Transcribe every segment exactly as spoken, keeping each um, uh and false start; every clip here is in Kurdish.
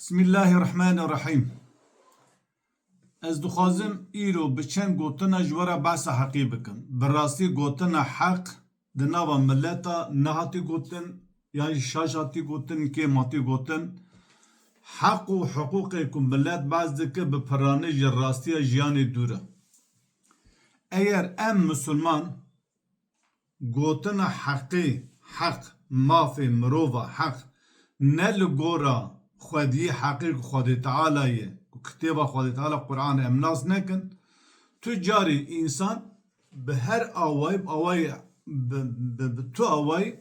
Bismillahirrahmanirrahîm. Ez dixwazim îro bi çend gotina ji we re behsa heqî bikim. Bi rastî gotina heq di nava mileta nehatî gotin, yan jî şaş hatî gotin, kêm hatî gotin. Heq û hiqûqê ku milet behs dike bi piranî ji rastiya jiyanê dûr e. Eger em misilman gotina heqê, heq, mafê mirova heq, ne li gora xwediyê heqê ku Xwedê Teala ye, ku kitêba Xwedê Teala Quran em nas nekin, tu carî însan bi her awayî, bi awayî, bi, bi, bi tu awayî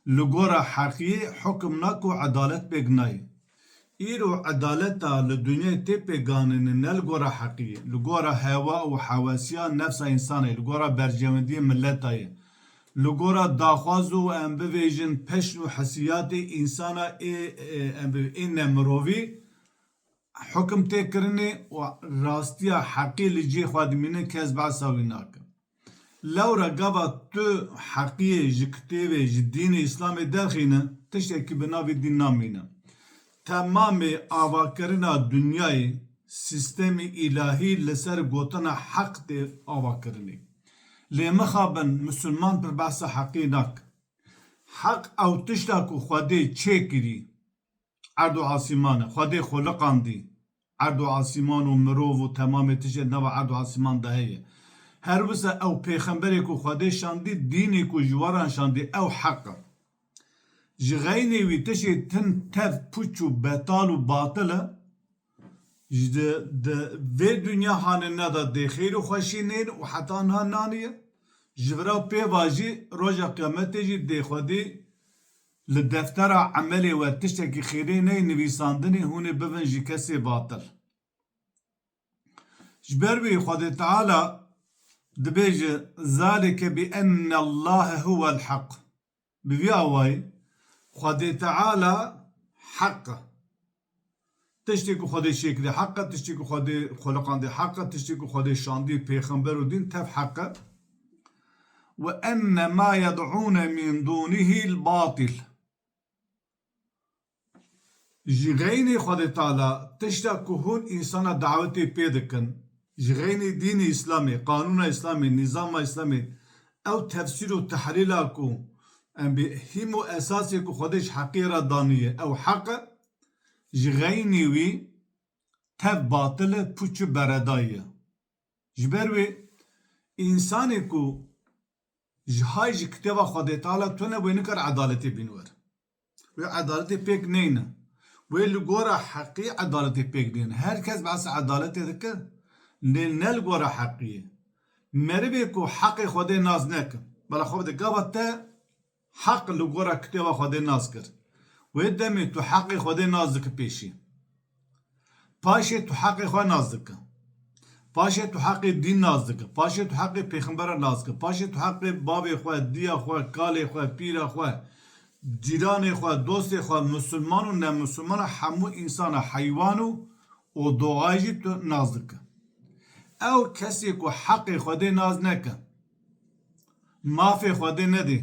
li gora heqiyê hukim nake û edalet pêk nayê. Îro edaleta li dinyayê tê pêganînin ne li gora heqiyê, li gora hewa û hewesiya nefsa însanê, li gora berjewendiyê mileta ye, li gora daxwaz û em bivêjin peşn û hesiyatê însana ê, ê, em bi-, ê nemirovî hukim tê kirinê û rastiya heqî li cihê xwe dimîne, kes behsa wî nake. Lewra gava tu heqiyê ji kitêbê, ji dînê Îslamê derxîne, tiştekî bi navê dîn namîne. Temamê avakirina dinyayê, sîstemê îlahî li ser gotina heq tê avakirinê. Lê mixabin, misilman pir behsa heqî nake. Heq ew tişta ku Xwedê çêkirî, erd û asîman e. Xwedê xuliqandî erd û asîman û mirov û temamê tiştê di nava erd û asîman de heye. Her wisa ew pêxemberê ku Xwedê şandî, dînê ku ji we re şandî, ew heq e. Ji xeynê wî tiştê tin tev, puç û betal û batil e. Ji di, di vê dinya hanê neda dê xêr û xweşî nên û heta niha naniye. Ji vira pê va jî roja qiyametê jî dê Xwedê li deftera emelê we tiştekî xêrê neyê nivîsandinê, hûn ê bibin ji kesê batil. Ji ber wî Xwedê Teala dibêje, "Zalike bi ennellahe huwel heq." Bi vî awayî Xwedê Teala heq e. Tiştê ku Xwedê çêkirî heq e, tiştê ku Xwedê xweliqandî heq e, tiştê ku Xwedê şandî pêxember û dîn tev heq e. "Ve enne ma yed'ûne min dûnihîl batîl." Ji xeynê Xwedê Teala tişta ku hûn însana dawetê pê dikin, ji xeynê dînê Îslamê, qanûna Îslamê, nîzama Îslamê, ew tefsîr û tehlîla ku em bi hîm û esasê ku Xwedê ji heqê re daniye, ew heq e, ji xeynê wî tev batil e, puç û beredayî ye. Ji ber wê însanê ku ji hay ji kitêba Xwedê Teala tune, wê nikare edaletê bîne wer. Wê edaletê pêk neyne. Wê li gora heqî edaletê pêk neyne. Her kes behsa edaletê dike, lê ne li gora heqiyê. Merivê ku heqê Xwedê nas neke, bela xwe bide gava te heq li gora kitêba Xwedê nas kir. Wê demê tu heqê Xwedê nas dike pêşî. Paşê tu heqê xwe nas dike. Paşê tu heqê dîn nas dike. Paşê tu heqê pêxembera nas dike. Paşê tu heqê bavê xwe, diya xwe, kalê xwe, pîra xwe, cîranê xwe, dostê xwe, misilman û nemisilmana hemû însana heywan û, û doğa jî tu nas dike. Ew kesê ku heqê Xwedê nas neke, mafê Xwedê nedê,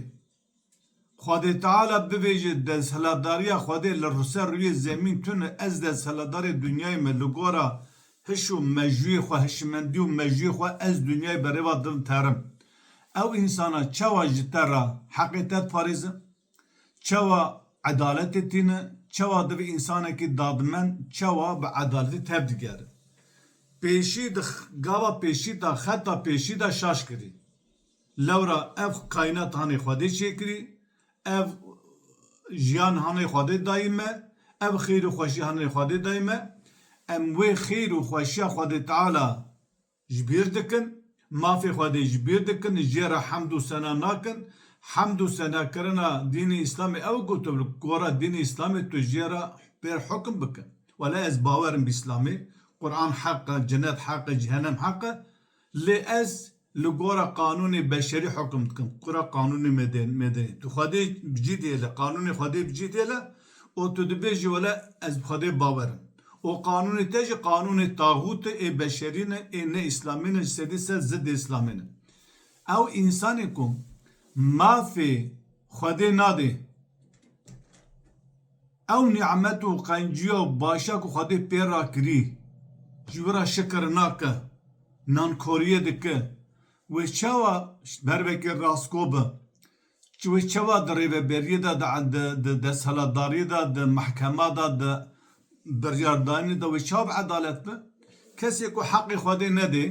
Xwedê Teala bivêje, desthilatdariya Xwedê li ser rûyê zemîn tune, ez desthilatdarê dinyayê me, li gora hiş û mejûyê xwe, hişmendî û mejûyê xwe, ez dinyayê berêva din terim. Ew însana çawa ji te re heqê te diparêze? Çawa edaletê tîne? Çawa divê însanekî dadmend, çawa bi edaletê tevdigere? Pêşî di x-, gava pêşî de, xeta pêşî de şaş kirî. Lewra ev kaînat hanê Xwedê çêkirî, ev jiyan hanê Xwedê dayî me, ev xêr û xweşî hanê Xwedê dayî me. Em wê xêr û xweşiya Xwedê Teala ji bîr dikin, mafê Xwedê ji bîr dikin, jê re hemd û sena nakin. Hemd û sena kirina dînê Îslamê ew ku tu li gora dînê Îslamê tu jê re pêr hukim bike. Wele ez bawer im bi Îslamê, Quran heq e, cinet heq e, cehenem heq e. Lê ez li gora qanûnê beşerî hukim dikim. Kura qanûnê meden-, medenî. Tu Xwedê bi cî dihêle, qanûnê Xwedê bi cî dihêle û tu dibêjî, wele ez bi Xwedê bawer im. Û qanûnê te jî qanûnê taxût e, ê beşerî ne, ê ne îslamî ne, ji sedî sed zidê îslamê ne. Ew însanê ku mafê Xwedê nadê, Ew nîmet û qenciya û başa ku Xwedê pê re kirî, ji wî re şikir nake, nankoriyê dike. Wê çawa berbekê rastgo be? Wê çawa di rêveberiyê de, di, di, di desthilatdariyê de, di mehkema de, di biryardanê de wê çawa bi edalet be? Kesê ku heqê Xwedê nedê,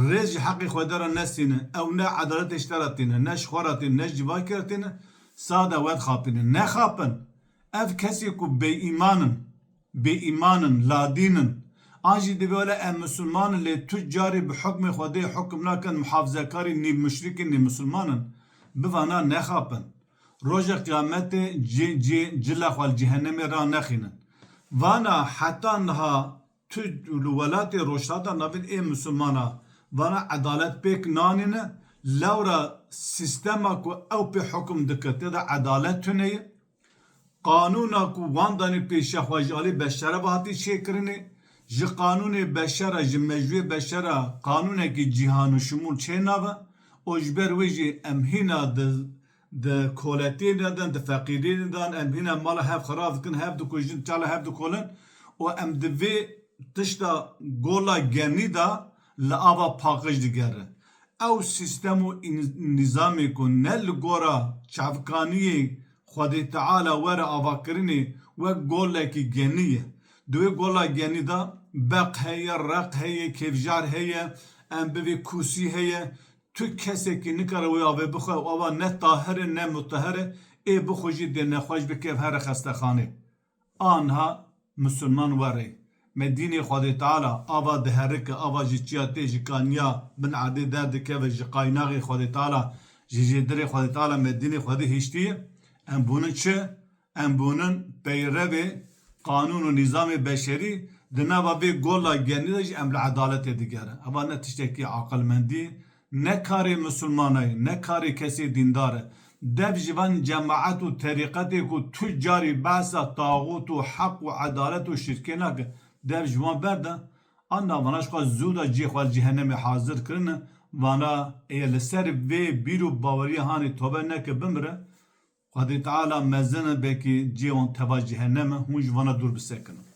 rêz ji heqê Xwedê re nestîne, ew ne edaletê ji te re tîne, ne ji xwe re tîne, ne ji civakê re tîne, sade wed xapîne. Nexapin. Ev kesê ku bêîman in, bêîman in, ladîn in, an jî divê wele em misilman in, lê tu carî bi hukmê Xwedê hukm nakin, muhafizekarî nîv muşrikî, nîv misilman in. Bi vana nexapin. Rojê qiyametê cê, cê, cila xwe li cehennemê ranexînin. Vana heta niha tu li welatê Rojhilata Navîn ê misilmana vana edalet pêk nanîne, lewra sîstema ku ew pê hukm dike tê de edalet tune ye. Qanûna ku wan danî pêşiya xwe ji alî beşere ve hatî çêkirinê, ji qanûnê beşere, ji mejûyê beşere qanûnekî cîhan û şimûl çênabe û ji ber wê jî em hîna di, di koletiyê de din, di feqîriyê de din, em hîna mala hev xirab dikin, hev dikujin, çala hev dikolin û em di vê tişta gola genî de li ava paqij digere. Ew sîstem û în-, nîzamê ku ne li gora çavkaniyê Xwedê Teala were avakirinê wek golekî genî ye. Di wê gola genî de beq heye, req heye, kêfjar heye, em bivê kûsî heye. Tu kesekî nikare wê avê bixwe û ava ne tahir e, ne mutehir e, ê bixwe jî dê nexweş bike, ev here xestexanê. Aniha misilman were. Me dînê Xwedê Teala ava diherike, ava ji çiya tê, ji kaniya bin erdê derdikeve, ji qaynaxê Xwedê Teala, ji jêdirê Xwedê Teala me dînê Xwedê hiştiye. Em bûnin çi? Em bûnin peyrevê qanûn û nîzamê beşerî, di nava vê gola genî de jî em li edaletê digerin. Eva ne tiştekî aqilmendî, ne karê misilmana ye, ne karê kesê dîndar e. Dev ji van cemaet û terîqetê ku tu carî behsa taxût û heq û edalet û şirkê nake, dev ji wan berde. Anna vana ji xwe zû de cihê xwe li cehennemê hazir kirine, vana ê li ser vê bîr û baweriya hanê tobe neke bimire, Xwedê Teala mezin e, belkî cihê wan teva cehennem e, hûn ji vana dûr bisekinin.